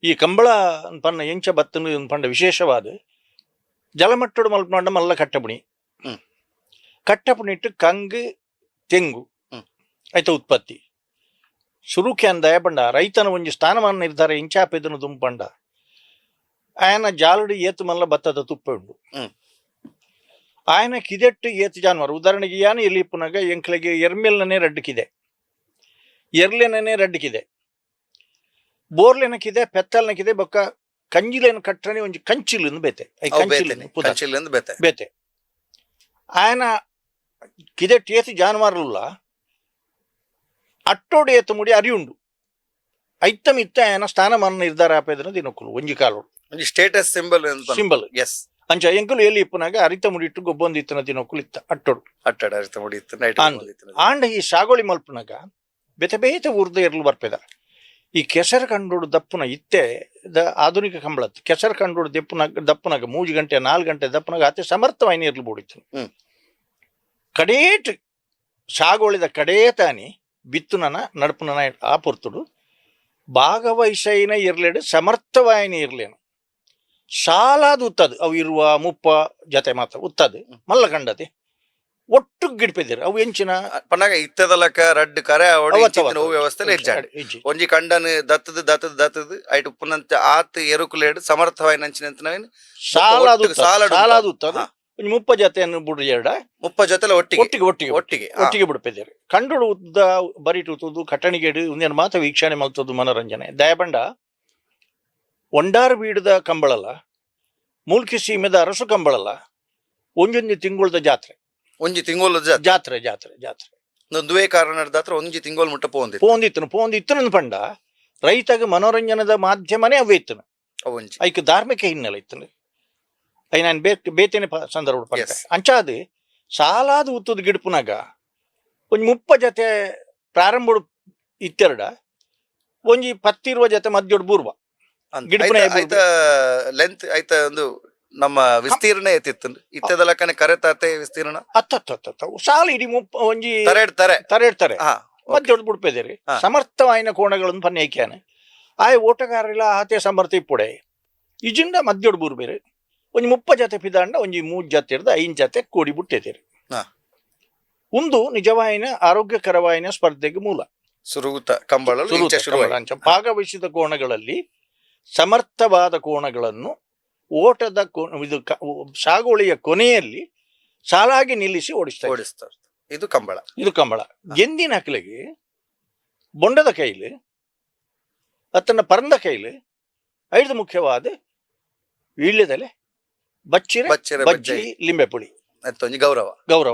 ಈ ಕಂಬಳ ಪನ್ನ ಎಂಚ ಬತ್ತನು ಪಂಡ ವಿಶೇಷವಾದ ಜಲಮಟ್ಟಡು ಮಲ್ಪಂಡ ಮಲ್ಲ ಕಟ್ಟಪುಣಿ. ಕಟ್ಟಪುಣಿಟ್ಟು ಕಂಗು ತೆಂಗು ಐತ ಉತ್ಪತ್ತಿ ಸುರುಕೆ ಅಂದಾಯ ಪಂಡ ರೈತನ ಒಂಜಿ ಸ್ಥಾನಮಾನ ನಿರ್ಧಾರ ಇಂಚಾಪೆದನು ದುಂಪಂಡ ಆಯನ ಜಾಲುಡು ಏತು ಮಲ್ಲ ಭತ್ತದ ತುಪ್ಪ ಉಂಡು. ಆಯನ ಕಿದೆಟ್ಟು ಏತು ಜಾನುವಾರು. ಉದಾಹರಣೆಗೆ ಯಾನು ಎಲ್ಲಿ ಇಪ್ಪುನಾಗ ಎಂಕ್ಲೆಗೆ ಎರ್ಮೆಲ್ನೇ ರಡ್ಡು ಕಿದೆ, ಎರ್ಲೆನೇ ರಡ್ಡು ಕಿದೆ, ಬೋರ್ಲೆನ ಕಿದೆ, ಪೆತ್ತಲ್ನ ಕಿದೆ, ಬೊಕ್ಕ ಕಂಜಿಲೇನ ಕಟ್ಟನೆ ಒಂಜಿ ಕಂಚಿಲು ಬೇತೆ I ಅವು ಕಂಚಿಲು ಬೇತೆನೆ. ಪುದರ್. ಕಂಚಿಲ್ ಬೇತೆ. ಬೇತೆ. ఆయన ಕಿದೆಟ್ ಏತು ಜಾನುವಾರುಲ್ಲ, ಅಟ್ಟೋಡು ಏತು ಮುಡಿ ಅರಿಯುಂಡು, ಐತ ಮಿತ್ತ ఆయన ಸ್ಥಾನಮಾನ ನಿರ್ಧಾರ ಆಪೇದನ ದಿನಕ್ಕುಲು ಒಂಜಿ ಕಾಲೋಡು. ಒಂಜಿ ಸ್ಟೇಟಸ್ ಸಿಂಬಲ್. ಸಿಂಬಲ್. ಅಂಚ ಎಂಕುಲು ಎಲ್ಲಿ ಇಪ್ಪುನಾಗ ಅರಿತ ಮುಡಿಟ್ಟು ಗೊಬ್ಬೊಂದು ಇತ್ತನ ದಿನಕ್ಕುಲು ಇತ್ತ ಅಟ್ಟೋಡು. ಅಟ್ಟಡ ಅರಿತ ಮುಡಿ ಇತ್ತು ನೈಟ್. ಅಂದ್. ಆಂಡ ಈ ಸಾಗೋಳಿ ಮಲ್ಪುನಾಗ ಬೇತೆ ಬೇತೆ ಊರ್ದ ಎರ್ಲು ಬರ್ಪೆದ. ಈ ಕೆಸರು ಕಂಡೋಡು ದಪ್ಪುನ ಇತ್ತೆ the ಆಧುನಿಕ ಕಂಬಳತ್ ಕೆಸರು ಕಂಡೋಡು ದಪ್ಪುನಾಗ ದಪ್ಪುನಾಗ 3 ಗಂಟೆ 4 ಗಂಟೆ ದಪ್ಪುನಾಗ ಅತಿ ಸಮರ್ಥವಾಯಿನ ಎರ್ಲು ಬೋಡಿತ್ತು. ಕಡೇಟ್ ಸಾಗೋಳಿದ ಕಡೇ ತಾನಿ ಬಿತ್ತುನನ ನಡುಪುನನ ಆ ಪೊರ್ತುಡು ಭಾಗವಹಿಸೈನ ಇರ್ಲೇಡು ಸಮರ್ಥವಾಯಿನ ಇರ್ಲೇನು ಸಾಲಾದ ಉತ್ತದು. ಅವು ಇರುವ 30 ಜತೆ ಮಾತ್ರ ಉತ್ತದು. ಮಲ್ಲ ಕಂಡತಿ ಒಟ್ಟು ಗಿಡ್ಪೆದಿರು ಅವು ಎಂಚಿನ. ಪನ್ನಾಗ ಇತ್ತದಲಕ ರಡ್ಡ್ ಕರೆ ಅವಡು. ಅವತ್ತು ಇಂಚಿತ್ತಿನ ಅವು ವ್ಯವಸ್ಥೆ ಇಜ್ಜಾಂಡ್. ಇಜ್ಜಿ. ಒಂಜಿ ಕಂಡನ್ ದತ್ತದ ದತ್ತದ ದತ್ತದ ಐಟ್ ಉಪ್ಪುನಂತ ಆತ್ ಎರುಕುಲೇಡ್ ಸಮರ್ಥವಾಯಿನಂಚಿನಂತ ಸಾಲಾದ ಒಟ್ಟುಗ್ ಸಾಲಾಡ್ ಸಾಲಾದ ಉತ್ತದು. ಒಂಜಿ 30 ಜತೆಯನ್ನು ಬುಡ್ರು ಎರಡ. 30 ಜೊತೆಲ ಒಟ್ಟಿಗೆ. ಒಟ್ಟಿಗೆ ಒಟ್ಟಿಗೆ. ಒಟ್ಟಿಗೆ. ಒಟ್ಟಿಗೆ ಬಿಡ್ಪೆದಿರು. ಕಂಡುಡು ಉದ್ದ ಬರಿಟು ಉತ್ತದು, ಕಟ್ಟಣಿಗೇಡು ಒಂದೇನು ಮಾತ ವೀಕ್ಷಣೆ ಮಲ್ತದ್ದು ಮನೋರಂಜನೆ. ದಯಬಂಡ ಒಂಡಾರು ಬೀಡದ ಕಂಬಳಲ್ಲ, ಮೂಲ್ಕಿ ಸೀಮೆದ ಅರಸು ಕಂಬಳಲ್ಲ ಒಂಜೊಂಜಿ ತಿಂಗುಳ್ದ ಜಾತ್ರೆ. ಒಂಜಿ ತಿಂಗೋಲ ಜಾತ್ರೆ. ಜಾತ್ರೆ ಜಾತ್ರೆ ಜಾತ್ರೆ. ಒಂದುವೇ ಕಾರಣ ದಾತ್ರ ಒಂಜಿ ತಿಂಗೋಲ್ ಮುಟ್ಟ ಪೋಂದಿತ್ತು. ಪೋಂದಿತ್ತನು ಪೋಂದಿತ್ತನು ಪಂಡ ರೈತಗ ಮನೋರಂಜನದ ಮಾಧ್ಯಮನೇ ಅವೇ ಇತ್ತನು. ಅವು ಒಂಜಿ. ಐಕ್ ಧಾರ್ಮಿಕ ಹಿನ್ನೆಲೆ ಇತ್ತನು. I ನಾನು ಬೇತೇನೆ ಸಂದರ್ಭ ಪಂಡ. ಅಂಚಾದ್ ಸಾಲಾದ ಉತ್ತದ ಗಿಡ್ಪುನಾಗ ಒಂಜಿ 30 ಜತೆ ಪ್ರಾರಂಭ ಇತ್ತೆರಡ, ಒಂಜಿ 10-20 ಜತೆ ಮಧ್ಯೋಡು ಬೂರ್ವ. ಗಿಡ್ಪುನ ಐತ ಲೆಂತ್ ಐತ ಒಂದು ನಮ್ಮ ವಿಸ್ತೀರ್ಣ ಎತ್ತಿತ್ತು ಇತ್ತದ ಲಕ್ಕನೆ ಕರೆತಾತೆ ವಿಸ್ತೀರ್ಣ. ಅತ್ತ ಸಾಲ ಇಡೀ 30 ಒಂಜಿ ತರೆಡ್ ತರೆ. ತರೆಡ್ತಾರೆ. ಮಧ್ಯೋಡು ಬುಡ್ಪೆದೇರಿ. ಸಮರ್ಥವಾಯಿನ ಕೋಣಗಳನ್ನು ಪನ್ನೇಕ್ಯಾನೆ ಆಯ್ ಓಟಗಾರರಿಲ್ಲ ಆತೆ ಸಮರ್ಥ ಇಪ್ಪುಡೆ ಇಜಿಂಡ ಮಧ್ಯೋಡು ಬೂರ್ಬೇರು. ಒಂಜಿ 30 ಜತೆ ಪಿದಾಂಡ ಒಂಜಿ ಮೂಜ್ ಜತೆ ಇರ್ದ ಐನ್ ಜತೆ ಕೂಡಿ ಬುಟ್ಟೆದೇರಿ. ಒಂದು ನಿಜವಾಯಿನ ಆರೋಗ್ಯಕರವಾಯಿನ ಸ್ಪರ್ಧೆಗೆ ಮೂಲ. ಸುರುಗುತ ಕಂಬಳ. ಸುರೂತ ಕಂಬಳ. ಭಾಗವಹಿಸಿದ ಕೋಣಗಳಲ್ಲಿ ಸಮರ್ಥವಾದ ಕೋಣಗಳನ್ನು ಓಟದ ಇದು ಸಾಗುವಳಿಯ ಕೊನೆಯಲ್ಲಿ ಸಾಲಾಗಿ ನಿಲ್ಲಿಸಿ ಓಡಿಸ್ತಾರೆ. ಓಡಿಸ್ತಾರೆ. ಇದು ಕಂಬಳ. ಇದು ಕಂಬಳ. ಗೆಂದಿನ ಹಕ್ಲೆಗೆ ಬೊಂಡದ ಕೈಲಿ ಅತ್ತನ ಪರಂದ ಕೈಲಿ ಐದು ಮುಖ್ಯವಾದ ವೀಳ್ಯದೆಲೆ, ಬಚ್ಚಿರೆ, ಬಚ್ಚಿರೆ, ಬಜ್ಜಿ, ಬಜ್ಜೈ. ಲಿಂಬೆ ಪುಳಿ. ಅತ್ತೊಂಜಿ ಗೌರವ. ಗೌರವ.